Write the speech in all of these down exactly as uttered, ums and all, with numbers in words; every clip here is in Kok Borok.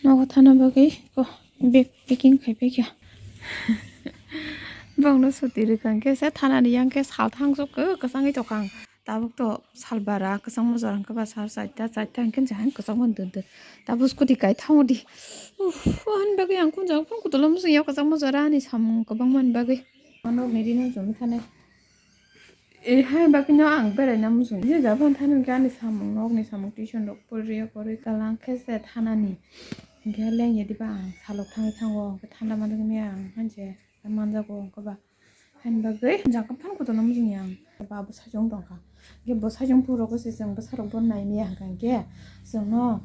Nogo thana bagwi ko bag packing khai paikha. Bongno suti rwkha hwnkhe se thanani yang khe sal thangjak kwchangwi tongkha ang. Tabuk to sal bara kwchangma jora hwnkhe ba sal chaita, chaita hwnkhe jahai kwchangma dun dun. Tabuk scooty kai thango di. Uff, ani bagwi ang kunjang phone kutulung swngya kwchangma jora ani samung kwbangma ni bagwi. Nokni rino chumui thanai. Eh, hai bagwino ang beraina muchung. Je jabon thani hwnkhe ani samung, nokni samung, tuition rok poriya, porwi kalang khe se thanani. Hwnkhe lengya diba ang salok thangwi thango, hwnkhe thanda manjakmani ang hanje manjago, hwnkhe ba. Haini bagwi jaka phano kotorno muchungya ang. Ba bo saichung tongkha. Hwnkhe bo saichung phuru rokse chwng bwsarok bo naimaya hwnkha hwnkhe chwngno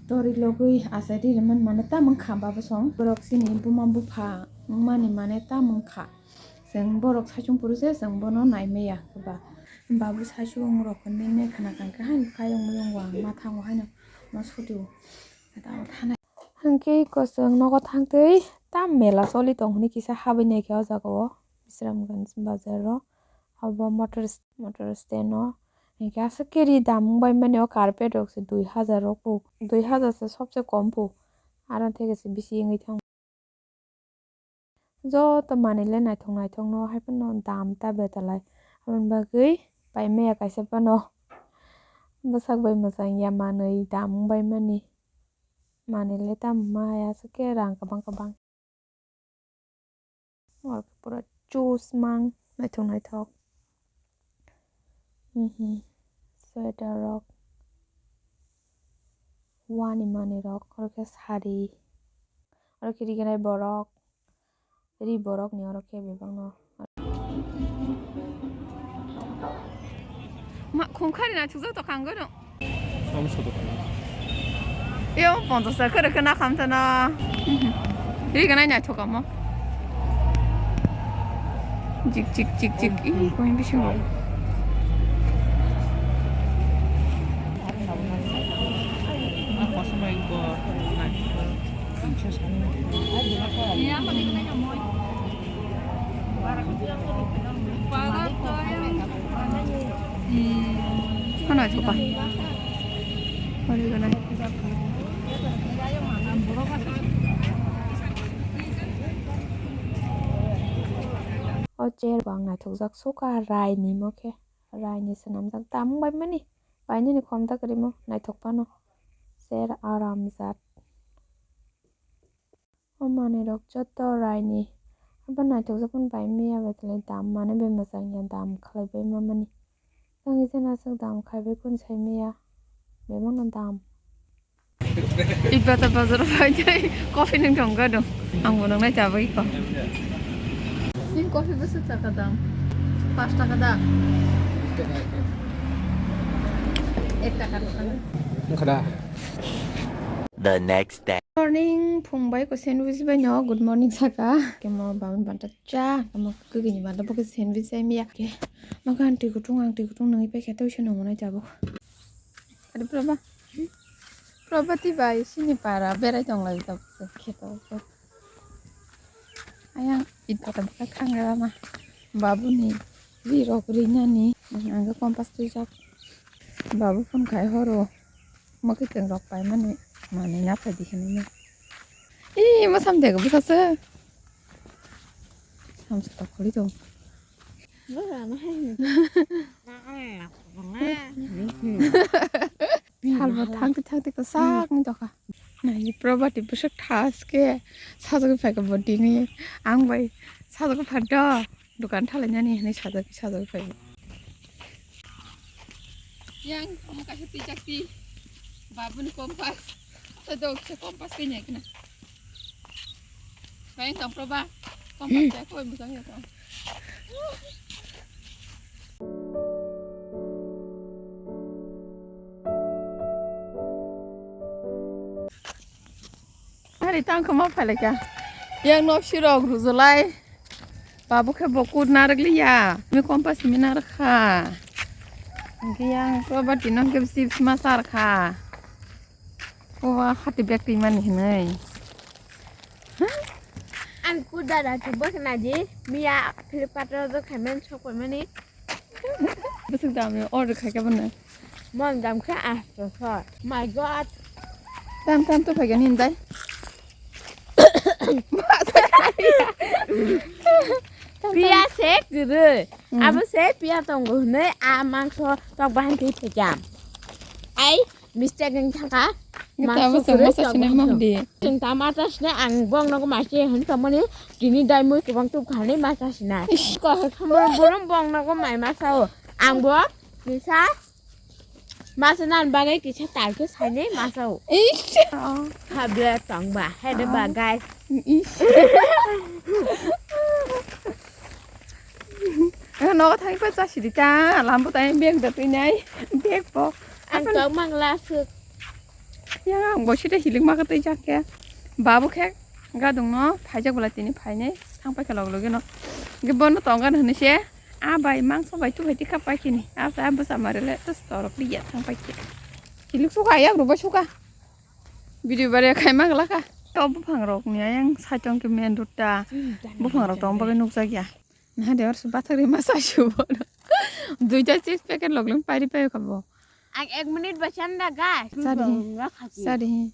tori logwi achai ri man mane tamo wngkha ba bosong. Borok chini buma bupha wngmani mane tamo wngkha. Chwng borok saichung phuru se chwng bono naimaya ba. Babu saichung rok hinwi khna kha hwnkhe haino kayung muyung o ang ma thango haino ma suti o. Hwnkhe eko chwng nogo thangtwi tam mela choli tong hinwi kisa habwi naikhe o jaga o Bisramganj bazar o. Abo motor, motor stand o. Hwnkhe aswk khe ri dam wngbai mani o carpet rok se dui hajar rok po. Dui hajar se sobse kom po. Aro theke se bisi wngwi thango. Joto manwile naithok naithokno haiphano dam ta betalai. Aboni bagwi paimaya kaisa phano bwsak bai mwchangya manwi dam wngbai mani. Manwile tamo ma hai aswk khe rang kwbang kwbang. Oro khe pura chusmang naithok naithok. Mhm. Sweater rok. Wani manwi rok. Oro khe sari. Oro khe riganai borok. Ri borok ni oro khe bebak no. Ma, khungkhari na chukjak to kang gano. Yo, ponchas taka rwkhe na khamtana. Ri ganai naithok amo. Jik, jik, jik, jik. Ih, koi bisingo. Ano ito pa? Ano ito na? O chair bo ang naithokjak suka rai ni mo khe. Rai ni swnamjak dam bai mani. Bai nini khom ta kwrwi mo naithok phano. Chair aram jat. O manwi rok joto rai ni. Abo naithokjak phano bai maya bai khlai dam mani bai mwchang ya dam khlai bai ma mani. Tangwi jena aswk dam khai bai kun sai maya. Bebak no dam. Ibata bazar bai tei coffee nung thong ga dong. Ang bo nang nai cha bai ko. Ni coffee bwswk taka dam? Pash taka da? Ek taka rok. Wngkha da. The next day. Morning, phung bai ko sandwich bai no good morning saka. Kemo bang banta cha, kemo kugini banta bo sandwich ai miya ke. Maka ang twi kutung, ang twi kutung nangwi pai khe tei se nang nai cha bo. Adi proba. Probati bai sini para berai tong lai ta khe to. Ayang ita ta baka khang ga ma. Babu ni ri rok ri nani. Ang ga kompas twi jak. Babu phone khai horo. Mwkhwtwng rok paimani manwi naphai di hinwi. Ih, mwsam dego bwsaswk. Samsa tokholi tong. Salbo thangtwi thangtwi kwchak wng tongkha. Nai, probati bwswk thaske sajagwi phaikha bo tini. Ang bai sajagwi phanto. Dukan thalainani hinwi sajagwi sajagwi phai. Yang omo kaisa twijak ti. Babuni kompas. Tei dok se kompas twi nai khna. Bai tong proba. Kompas ya koi musang ya ko. Hari tang khama phalika. Yang nok sirok rujulai. Babu khe bo kut narwk liya. Mi kompas mi narwk kha. Hwnkhe yang probati no hwnkhe chips ma char kha. Owa hati bag twi mani hinwi. Ang kut dada khe bwkhna di. Miya Flipkart o order khaimani sok paimani. Bwswk dam order khaikha bono. Mon dam khe asto so. My God. Tam tam to phaikha ni dai. Piya se kwrwi. Hmm. Abo se piya tongo hwnwi a mangso tok bahan twi thekya. Ai mistake wng thangkha. Mangso kwrwi tok bahan twi. Chwng ta mata sina ang bong nogo machi hwn tongmani tini dai mui kwbang tup khani mata sina. Ish. Ko borom bong nogo mai masa o. Ang bo kisa masa nan bagwi kisa tal khe sainai masa o. Ish. Habya tong ba, hede ba, guys. Ish. Nogo thangwi pa chasi di ta, lambo tai bag da twi nai, bag bo. Ang tok mang la suk. Yang ang bo sida hilik ma ka twi jak khe. Babu khe gadung no phaijak bwla tini phainai thang paikha log logi no. Ge bono tong gan hwnwi se a bai mangso bai tu bai tikha paikini. A sa bwsa mare le tus torok liya thang paikhe. Hilik suka yak ruba suka. Video bare khai ma gla ka. To buphang rok ni ayang saitong ke main road ta. Buphang rok tong bagwi nukjak ya. Naha de orso bathak rima sa shu bono. Duita chips packet lok lung pari payo kha bo. Ang ek minute ba chanda ga. Sadi. Sadi.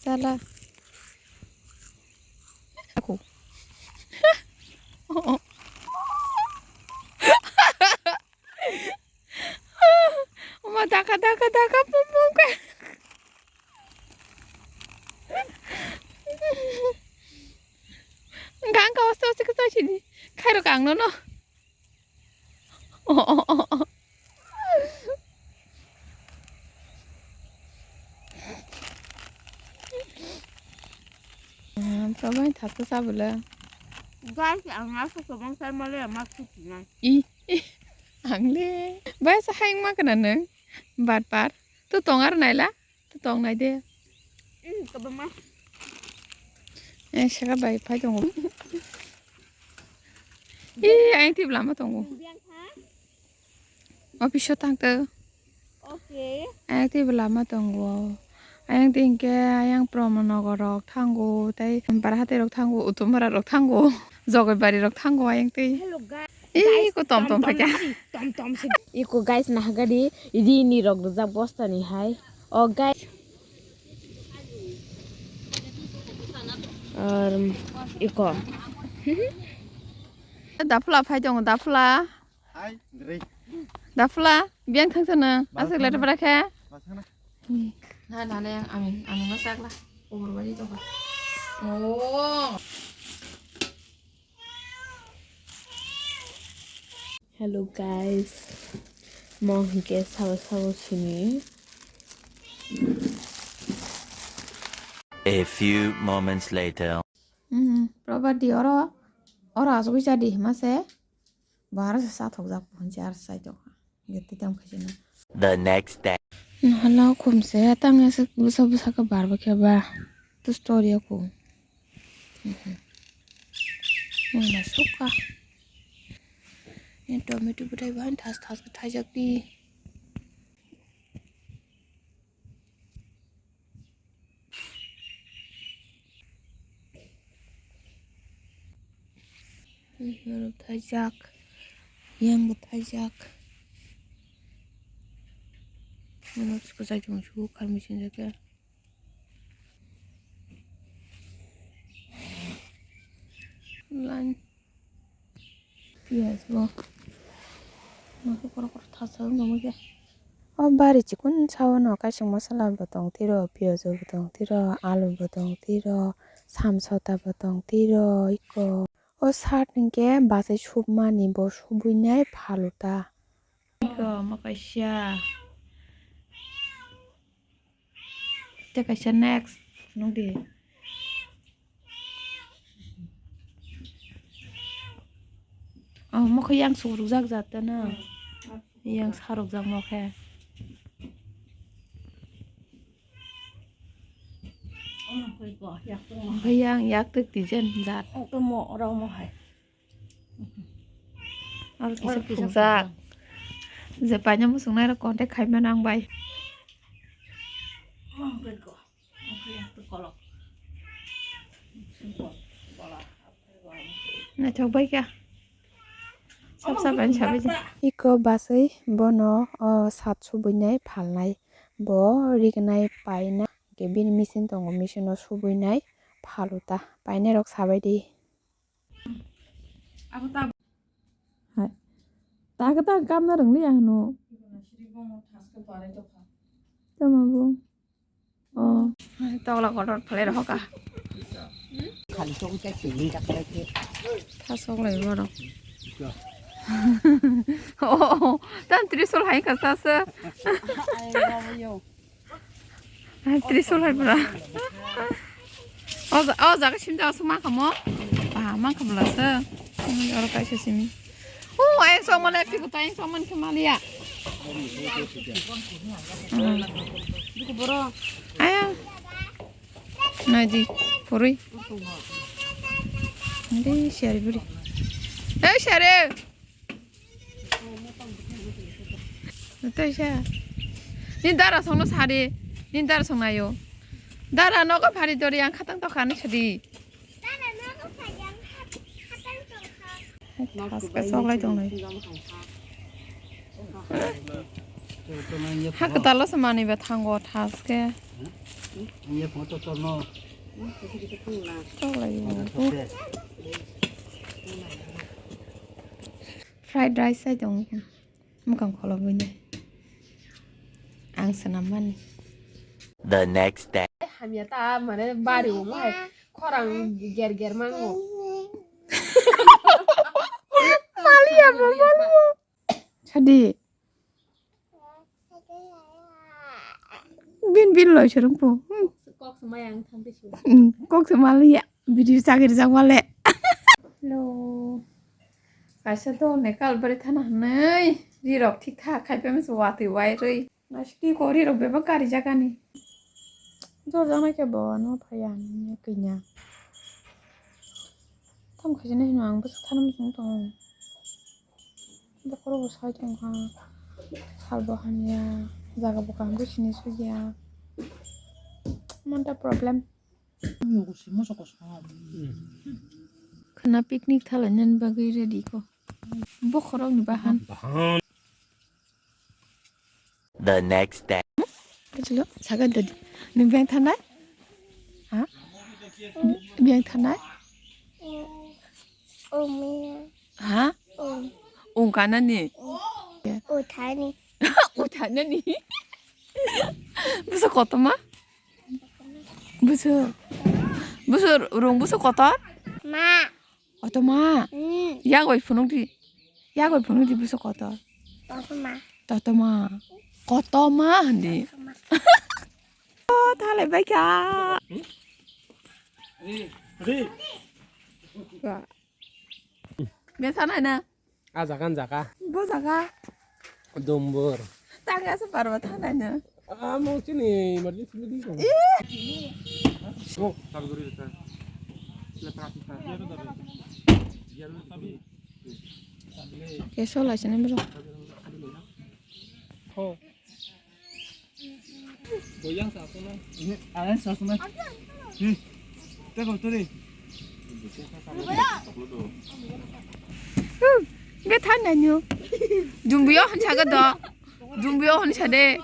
Sala. Aku. Uma daka daka daka pum pum ka. Gang ka osto osto ka sini. Khairo kang no no. Problem thaska sabula. Guys, ang aso kobong sai male ma khuti nai. I, i, ang le. Bai sa haing ma kana nang. Bar bar. Tu tongar naila. Tu tong nai de. Hmm, kabama. Eh, saka bai phai tongo. Eh, ayang tip lama tongo. Biang kha? Office o tang to. Okay. Ayang tip lama tongo. Ayang tingke ayang Promo Nogor rok thango, tai Bara Hatai rok thango, Utumara rok thango, Jogoi Bari rok thango ayang tei. Hello guys. Ih, ko tom tom phaikha. Tom tom se. Iko guys nahagadi rini rok rijak bosta ni hai. O guys. Ar iko. Dapla phai dong dapla. Hai, dri. Dapla biang thangsa na. Asik leta para khe. Na na ne ami ami masakla. Umur bani to. Oh. Hello guys, mo hingke sabo sabo sini. A few moments later. Hmm, property oro, oro asugwi jadi hima se, bo aro se sathok jak pohon se aro sai tongkha. Gati tam khaisina. The next day. Nohalo khumse tang ese busa busa khe barbo khe ba. Tu story aku. Mona suka. Ni tomato bwtai bahan thas thas khe thaijak di. Yang bo thaijak. Yang bo thaijak. Mano kwchai tong su kharmi sinjak ya. Line. Piyaj bo. Masa korok korok thasa wng tongma khe. O bari chikon sao no kaisa masala bo tong tiro, piyaj bo tong tiro, alu bo tong tiro, samsota bo tong tiro, iko. O shirt hwnkhe bachai submani bo subui nai phalu ta. Iko ma kaisa. Tei kaisa next nukdi. Oh, mokhe yang sukrukjak jat tano. Yang sarukjak mokhe. Mokhe yang yak tuk dijen jat. Oro kisa phungjak. Je paina muchungnai rok contact khaimano ang bai. Naithok bai kha. Sab sab ani sabai. Iko basai bono o sat subui nai phalnai. Bo rignai paina. Hwnkhe bini machine tongo, machine o subui nai. Phalu ta painai rok sabai di. Abo ta. Hai. Ta ka ta kam na rwng li ang no. Tama bo. Oh. Hai, tokla kotor phalai rok ka. Khali tong ka sini ka kare ke. Tha sok lai borok. Oh, oh, oh. Tan trisol hai ka sa sa. Ai, babo yo. Ai, trisol hai pura. O ja-, o jaga sim jaga suma kamo. Ba, ma kamo la sa. Oro kaisa simi. O, ayang sok mane, piko ta ayang sok man khe maliya. Ayang. Naji, purui. Ade, siyari buri. Eh, siyari. Tei sa. Ni dara songno sari. Ni dara songnayo. Dara nogo phari dori ang khatang tokha ni sadi. Thaske soklai tongnai. Ha kwtal o se manwi ba thango thaske. Soklai. Fried rice sai tong. Mwkhang kholobwi nai. Ang swnam mani. The next day. Hamya ta mane bari o hai khorang ger ger mango. Maliya bo maliya. Sadi. Bin bin loi serung po. Kok se maya ang thang tisu. Kok se maliya. Video chagir jak male. Hello. Kaisa dol ni kalbari thana hwnwi rirok thik thak khai phaima se watwi wairwi. Naisiki ko rirok bebak kari jagani. Jor jana khe bo ano phaiya hwnwi kanya. Tam khaijana hino ang bwswk thana muchung tongo. Bokhorok bo sai tongkha. Salbo hamya, jaga bo kaham khe sini sugya. Manta problem. Khwna picnic thalainani bagwi ready ko. Bokhorokni bahan. The next day. Buchilo, saga dadi. Nwng beng thanai? Ha? Beng thanai? Ha? Ung kanani? Uthani. Uthanani? Buso kotoma? Buso. Buso rung buso kotor? Ma. Kotoma. Mm. Yak bai phunuk di. Yak bai phunuk di buso kotor. Kotoma. Totoma. Kotoma handi. Kotoma. Oh, thalai bai kha. Wah. Besa nai na. Ah, jaga, jaga. Bo jaga. Dombor. Tang asa parwa thanai na. Ah, mo chini emergency meeting ko. Mo, tal guri ta. Le prati ta. Keso lai sini bro. Ho. Boyang sa ko na. Ini, ah, sa ko na. Ni. Te ko turi. Ge than na nyu. Jumbiyo han sa ga do. Jumbiyo han sa de.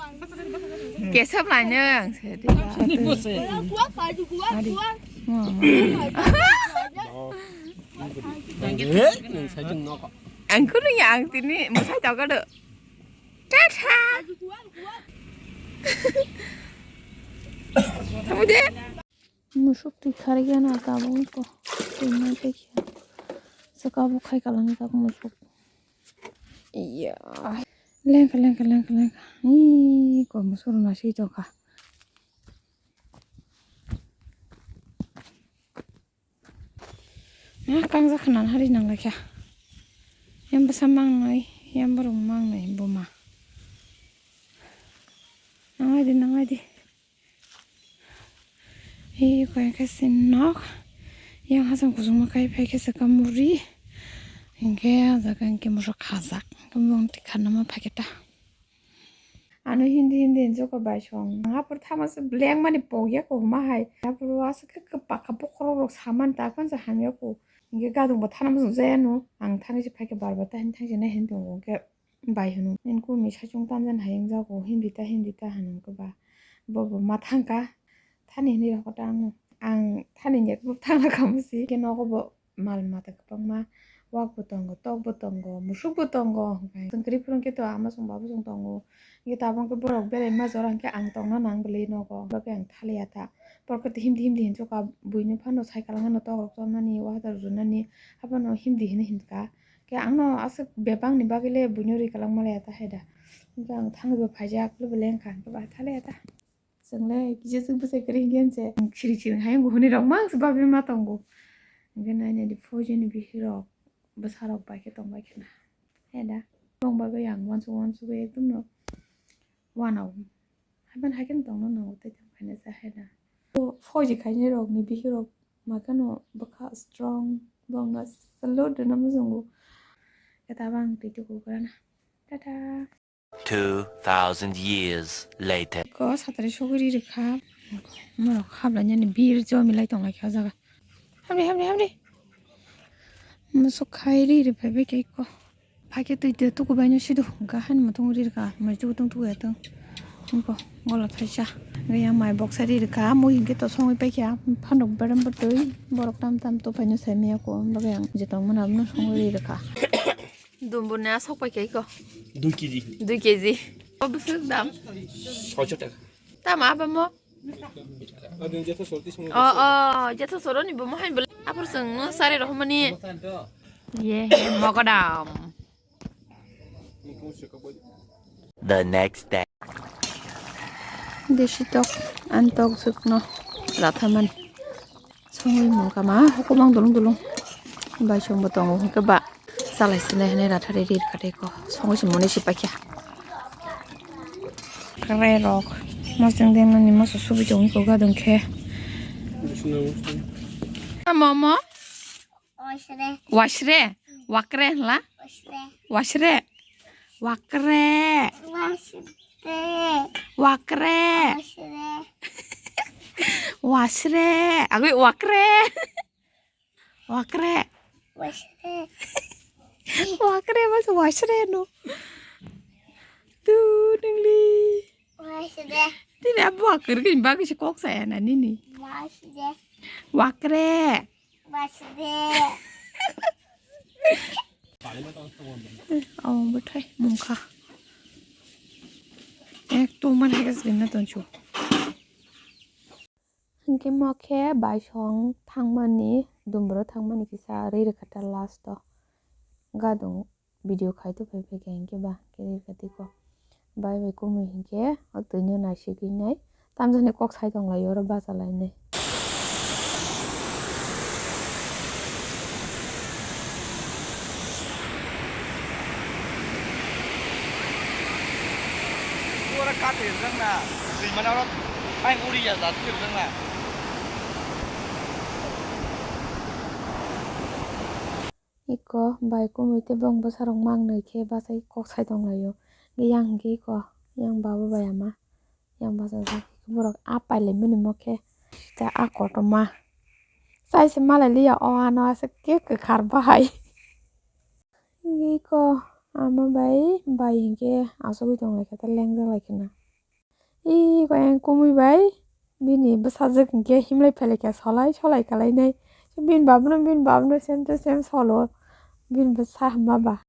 Kesap lai ne ang sa de. Ni bo se. Ari. Mo, mo. Eh, nang sa jung no ko. Ang kunu ya ang tini mo sa ta ga do. Tata. Tamo de. Musuk twi kharigana tabuk ko. Twi mai tei khe. Saka bo khai kalang jak musuk. Iya. Lengkha, lengkha, lengkha, lengkha. Ih, ko musuk rwna swi tongkha. Ah, kangjak khna hari nang laikha. Yang bwsa mangnai, yang borok mangnai buma. Nangai di, nangai di. Ei, koi khe sin nok. Yang hasam kusuma kai phai khe saka muri. Hinkhe ah jaga hinkhe musuk khajak. Bumung tikharnama phai khe ta. Ano hindi hindi hinjokha bai song. Ang aphuru thama se bleng mani pokya ko huma hai. Aphuru aswk khe kwpakha bokhorok rok saman ta phano se hamya ko. Hinkhe gadung bo thana muchung jaya no. Ang thani se phaikhe bar bar ta hin thang se nai hin tongo hinkhe bai hwnwi. Nini kumi saichung tamjani hai wngjago hindi ta hindi ta hwnwi hinkhe ba. Bo bo ma thangkha. Thani hinwi rokha ta ang no. Ang thani nya kebo thangna kamo si. Khe nogo bo mal mata kwbangma, wak bo tongo, tok bo tongo, musuk bo tongo. Hwnkhe chwng kwrwi phuru khe to ama chwng baba chwng tongo. Hwnkhe tabuk khe borok beraima jora hwnkhe ang tongna nang bwlwi nogo. Bagwi ang thaliya ta. Porkhe to himdi himdi hinjokha buino phano cycle wngkhe no tok rok chomnani, wahda rok rwnani, haphano himdi hinwi hinkha. Khe angno aswk bebak ni bagwi le buino rwi kwlangma le ya ta hai da. Hwnkhe ang thangwi bo phaijak, le bo lengkha, hwnkhe ba thaliya ta. Chwngle kisa chwng bwsai kwrwi hinkhe se siring siring hai wng hwnwi rok mang se babwi ma tongo. Hwnkhe nai nai di phoiji ni bihik rok bwsa rok bai khe tong bai khe na. He da. Bong bagwi ang uansuk uansuk ekdom no uanao. Haiban hai khe tongna nango tei tong khaina sa he da. Phoiji khainai rok ni bihik rok ma kheno bwkha strong bongno salute rwna muchungo. Khe tabang twi tuku kwrana. Tata. Two thousand years later. Ko satari sogwi ri rwkha. Morok habla nani bir jomi lai tong lai kha o jaga. Hamri, hamri, hamri. Musuk khai ri ri phai bai khe ko. Phai khe twi twi tuku bai no sidu hwnkha hani mutung ri rwkha. Mai tuku tung tuku ya tung. Hwnkha gola thaisa. Yang mai boksa ri rwkha. Mui hinkhe to songwi pai kha. Phanok berem bo twi. Borok tam tam to phai no sai maya ko. Bagwi ang je tong mano abono songwi ri rwkha. Dumbur ni asok pai khe ko. Dui kg. Dui kg. O bwswk dam? Soicho taka. Tamo abo mo? Aboni jetha sorti song. O, o, jetha soro ni bo mo hai bwle. Apor song no sari rohmani. Ye, ye, mogodam. The next day. Desi tok, an tok sukno lathamani. Songwi mungkha ma hukumang dulung dulung. Bai songbo tongo hwnkhe ba salai sinai hinui rathari rir kha tei ko. Songwi se mwnwi se paikha. Kwrai rok mosdeng dengnani moso subi tongwi ko gadon khe. Momo. Wasre. Wasre. Wakre hla. Wasre. Wasre. Wakre. Wasre. Wakre. Wasre. Wasre. Agwi wakre. Wakre. Wasre. Wakre mas wasre no. Tu ningli. Wasre. Nini abu akhir ke bagi si kok saya na nini. Wasre. Wakre. Basde. Amo bwthai mungkha. Ek to man hai gas rinna tonchu. Hinkhe mo khe baisong thangmani, dumbro thangmani kisa rwi rwkha ta last o. Gadung. Video khai to phai phai khe hinkhe ba khe rir kha tei ko. Bai bai kumui hinkhe o twi no naisigwi nai tamjani kok sai tong lai oro bacha lai nai. Ora ka thir jang na, twi mana oro phai uri ya jat thir jang na. Iko bai kumui tei bong bwsarok mangnai khe bachai kok sai tong lai o. Yang hwnkhe iko yang baba bai ama yang bachajak borok a pailai mani mo khe ta a kotorma chai se malai liya o ano aswk khe kwkhar bahai. Hwnkhe iko ama bai bai hwnkhe achugwi tong lai khe ta lengjak lai khe na. Ih, koyang kumui bai bini bwsajwk hinkhe himlai phailai kha, solai solai kalainai. Bini babuno, bini babuno same to same solo. Bini bwsa hwnma ba,